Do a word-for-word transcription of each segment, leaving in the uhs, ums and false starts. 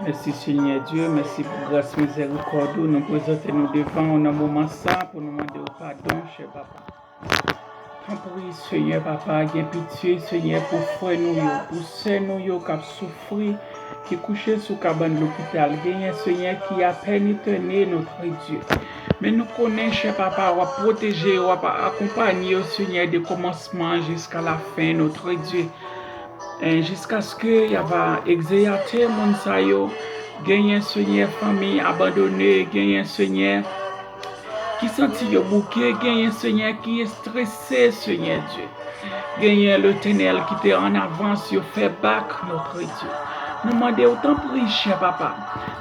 Mèsi, Senyè Dye. Mèsi pou gras mizèrikòd ou. Nou prezante nou devan ou nan moman sa pou nou mande w padon, chè Papa. Tanpri, Senyè Papa, gen pitye, Senyè, pou frè nou yo, pou sè nou yo k ap soufri, ki kouche sou kabann lopital. Genyen, Senyè, ki apèn etène, Notre Dieu. Men nou konnen, chè Papa, w ap pwoteje yo, w ap akonpanye yo, Senyè, de kòmansman jiska lafen, Notre Dieu. E jiskaske y ava egzeyate moun sa yo, genyen, Senyè, fanmi abandone, genyen, Senyè, ki santi yo bouke, genyen, Senyè, ki estrese, Senyè Dye. Genyen, Letènèl, ki te an avans, yo fè bak, Notre Dieu. Nou mande w, tanpri, chè Papa,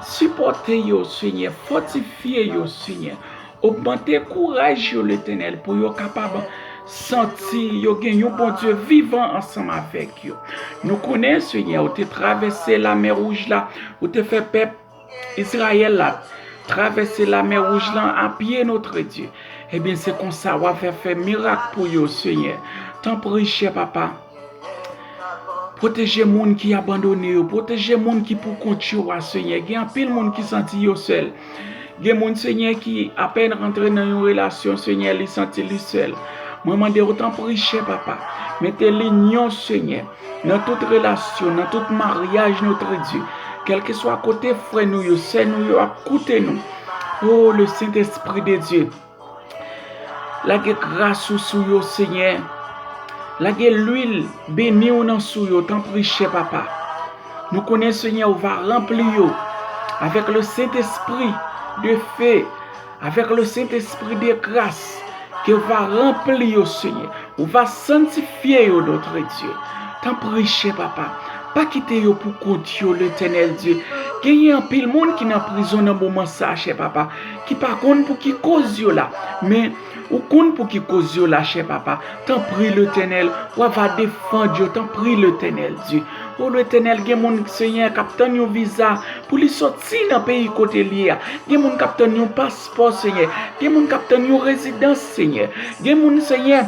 sipòte yo, Senyè, fòtifye yo, Senyè. Ogmante kouraj yo, Letènèl, pou yo kapab santi yo gen yon Bondye vivan ansanm avèk yo. Nou konnen, Senyè, ou te travèse Lamè Wouj la, ou te fè pèp Izrayèl la travèse Lamè Wouj lan a pye, Notre Dieu. Ebyen, se konsa w ap fè, fè mirak pou yo, Senyè. Tanpri, chè Papa, pwoteje moun ki abandone yo, pwoteje moun ki pou kont yo a, Senyè. Gen anpil moun ki santi yo sèl. Gen moun, Senyè, ki apèn rantre nan yon relasyon, Senyè, li santi li sèl. Mwen mande w, tanpri, chè Papa, mete linyon, Senyè, nan tout relasyon, nan tout maryaj, Notre Dieu. Kèlkeswa kote frè nou yo, sè nou yo ap koute nou. Oh, le Saint-Esprit de Dieu. Lage gras ou sou yo, Senyè. Lage lwil beni w nan sou yo, tanpri, chè Papa. Nou konnen, Senyè, ou va ranpli yo avèk le Saint-Esprit de feu, avèk le Saint-Esprit de grâce, ke ou va ranpli yo, Senyè. Ou va sanntifye yo, Notre Dieu. Tanpri, chè Papa, pa kite yo pou kont yo, Letènèl Dye. Genyen anpil moun ki nan prizon nan moman sa, chè Papa, ki pa konn pou ki koz yo la. Men, ou konn pou ki koz yo la, chè Papa. Tanpri, Letènèl, w ava defann yo. Tanpri, Letènèl Dye. O Letènèl, gen moun, Senyè, k ap tann yon viza pou li soti nan peyi kote l ye a. Gen moun k ap tann yon paspò, Senyè. Gen moun k ap tann yon rezidans, Senyè. Gen moun, Senyè,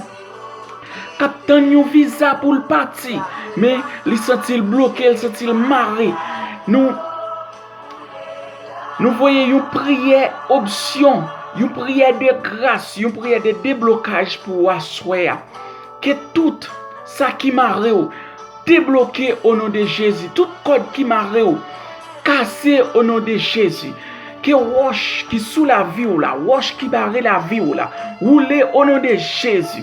k ap tann yon viza pou l pati, men li santi l bloke, l santi l mare. Nou, nou voye yon priyè opsyon, yon priyè de gras, yon priyè de deblokaj pou ou aswè a. Ke tout sa ki mare w debloke o non de Jezi. Tout kòd ki mare w kase o non de Jezi. Ke wòch ki sou lavi w la, wòch ki bare lavi w la, woule o non de Jezi.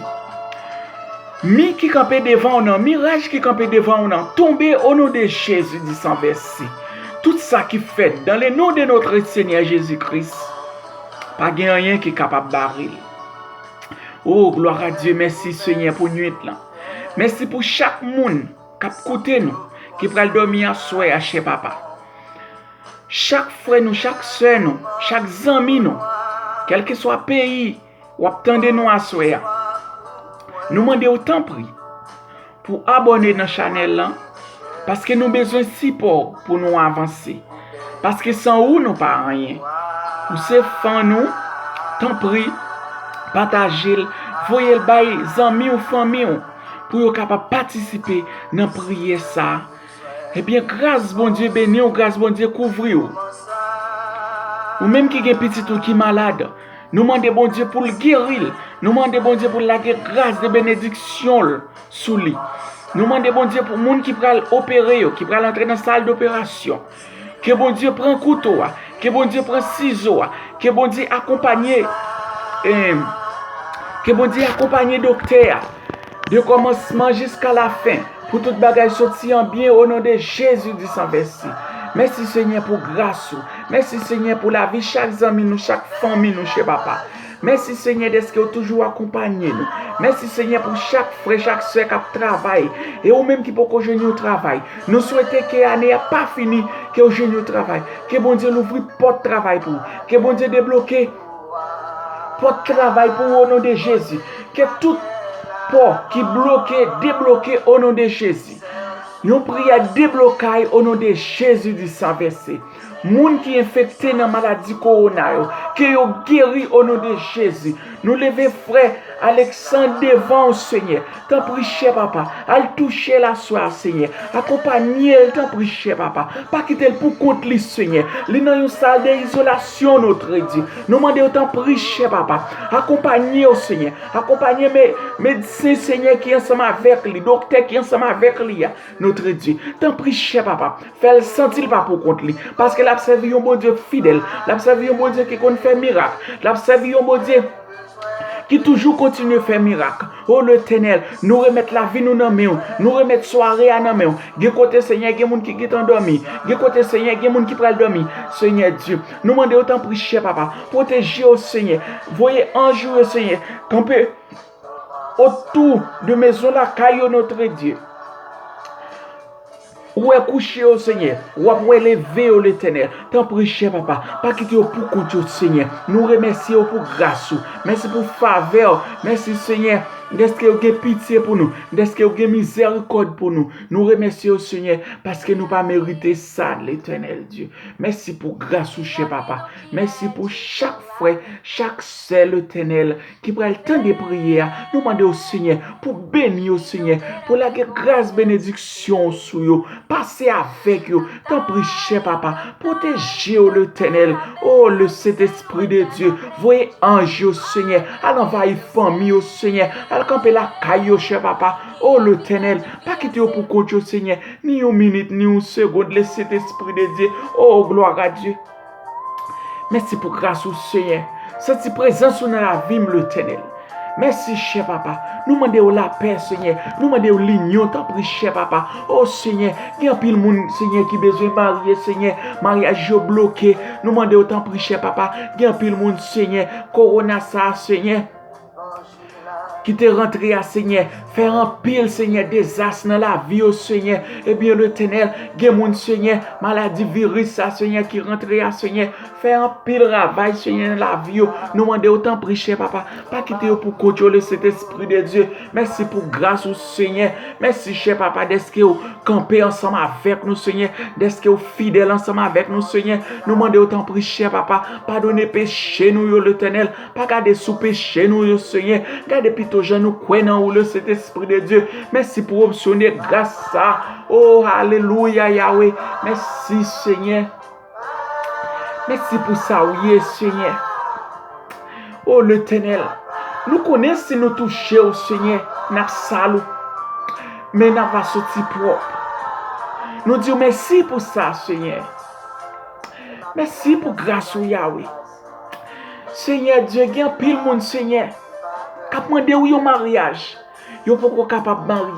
Mi ki kanpe devan w nan, miraj ki kanpe devan w nan, tonbe o non de Jezi di san vèse. Tout sa ki fèt dans le nom de notre Seigneur Jésus-Christ, pa gen anyen ki kapab bare l. O, glwa a Dye, mèsi, Senyè, pou nwit lan. Mèsi pou chak moun k ap koute nou, ki pral dòmi aswè a, chè Papa. Chak frè nou, chak sè nou, chak zanmi nou, kèlkeswa peyi w ap tande nou aswè a, nou mande w, tanpri, pou abòne nan chanèl lan, paske nou bezwen sipò w pou nou avanse. Paske san ou, nou pa anyen. Ou se fan nou, tanpri, pataje l, voye l bay zanmi w, fanmi w, pou yo kapab patisipe nan priyè sa a. Ebyen, gras Bondye beni w, gras Bondye kouvri w. Ou menm ki gen pitit ou ki malad, nou mande Bondye pou l geri l. Nou mande Bondye pou l lage gras de benediksyon l sou li. Nou mande Bondye pou moun ki pral opere yo, ki pral antre nan sal doperasyon, ke Bondye pran kouto a, ke Bondye pran sizo a, ke Bondye akonpanye, em, ke Bondye akonpanye doktè a, de kòmansman jiska lafen, pou tout bagay soti an byen o non de Jezi di san vèse. Mèsi, Senyè, pou gras ou. Mèsi, Senyè, pou lavi chak zanmi nou, chak fanmi nou, chè Papa. Mèsi, Senyè, dèske w toujou akonpanye nou. Mèsi, Senyè, pou chak frè, chak sè k ap travay. E ou menm ki poko jwenn yon travay, nou swete ke ane a pa fini, ke w jwenn yon travay. Ke Bondye louvri pòt travay pou ou. Ke Bondye debloke pòt travay pou ou o non de Jezi. Ke tout pò ki bloke, debloke o non de Jezi. Yon priyè deblokay o non de Jezi di san vèse. Moun ki enfekte nan maladi kowona yo, ke yo geri o non de Jezi. Nou leve frè Alexandre devan w, Senyè. Tanpri, chè papa, al touche l aswè a, Senyè. Akonpanye l, tanpri, chè papa. Pa kite l pou kont li, Senyè. Li nan yon sal de izolasyon, Notre Dieu. Nou mande w, tanpri, chè papa. Akonpanye w, Senyè. Akonpanye me, medsen, Senyè, ki ansanm avèk li, doktè ki ansanm avèk li a, Notre Dieu. Tanpri, chè papa. Fè l santi l pa pou kont li. Paske l ap sèvi yon Bondye fidèl. L ap sèvi yon Bondye ki konn fè mirak. L ap sèvi yon Bondye ki toujou kontinye fè mirak. O Letènèl, nou remèt lavi nou nan men w. Nou remèt sware a nan men w. Gen kote, Senyè, gen moun ki gentan dòmi. Gen kote, Senyè, gen moun ki pral dòmi. Senyè Dye, nou mande w, tanpri, chè papa, pwoteje yo, Senyè. Voye anj ou yo, Senyè, kanpe otou de mezon lakay yo, Notre Dieu. Ou wè kouche yo, Senyè. W ap wè leve yo, Letènèl. Tanpri, chè papa, pa kite yo pou kont yo, Senyè. Nou remèsye w pou gras ou. Mèsi pou favè w. Mèsi, Senyè, dèske w gen pitye pou nou, dèske w gen mizèrikòd pou nou. Nou remèsye w, Senyè, paske nou pa merite sa, Letènèl Dye. Mèsi pou gras ou, chè papa. Mèsi pou chak frè, chak sè, Letènèl, ki pral tande priyè a. Nou mande w, Senyè, pou beni yo, Senyè, pou lage gras benediksyon w sou yo. Pase avèk yo. Tanpri, chè papa, pwoteje yo, Letènèl. O, le Sentespri de Dye, voye anj yo, Senyè. Al anvayi fanmi yo, Senyè. Al kanpe lakay yo, chè papa. O, Letènèl, pa kite yo pou kont yo, Senyè. Ni yon minit, ni yon segond, le Sentespri de Dye. O, glwa a Dye. Mèsi pou gras ou, Senyè. Santi prezans ou nan lavi m, Letènèl. Mèsi, chè papa. Nou mande w lapè, Senyè. Nou mande w linyon, tanpri, chè papa. O, Senyè, gen anpil moun, Senyè, ki bezwen marye, Senyè. Maryaj yo bloke. Nou mande w, tanpri, chè papa. Gen anpil moun, Senyè. Kowona sa a, Senyè, ki te rantre a, Senyè, fè anpil, Senyè, dezas nan lavi yo, Senyè. Ebyen, Letènèl, gen moun, Senyè, maladi viris sa, Senyè, ki rantre a, Senyè, fè anpil ravaj, Senyè, nan lavi yo. Nou mande w, tanpri, chè papa, pa kite yo pou kont yo, le Sentespri de Dye. Mèsi pou gras ou, Senyè. Mèsi, chè papa, dèske w kanpe ansanm avèk nou, Senyè, dèske w fidèl ansanm avèk nou, Senyè. Nou mande w, tanpri, chè papa, padone peche nou yo, Letènèl. Pa gade sou peche nou yo, Senyè. Gade pito jan nou kwè nan ou, le Sentespri de Dye. Mèsi pou opsyon de gras sa. O, alelouya, Yawe. Mèsi, Senyè. Mèsi pou sa w ye, Senyè. O, Letènèl, nou konnen si nou touche w, Senyè, n ap sal ou. Men n ap va soti pwòp. Nou di w mèsi pou sa, Senyè. Mèsi pou gras ou, Yawe. Senyè Dye, gen anpil moun, Senyè, k ap mande w yon maryaj. Yo poko kapab marye.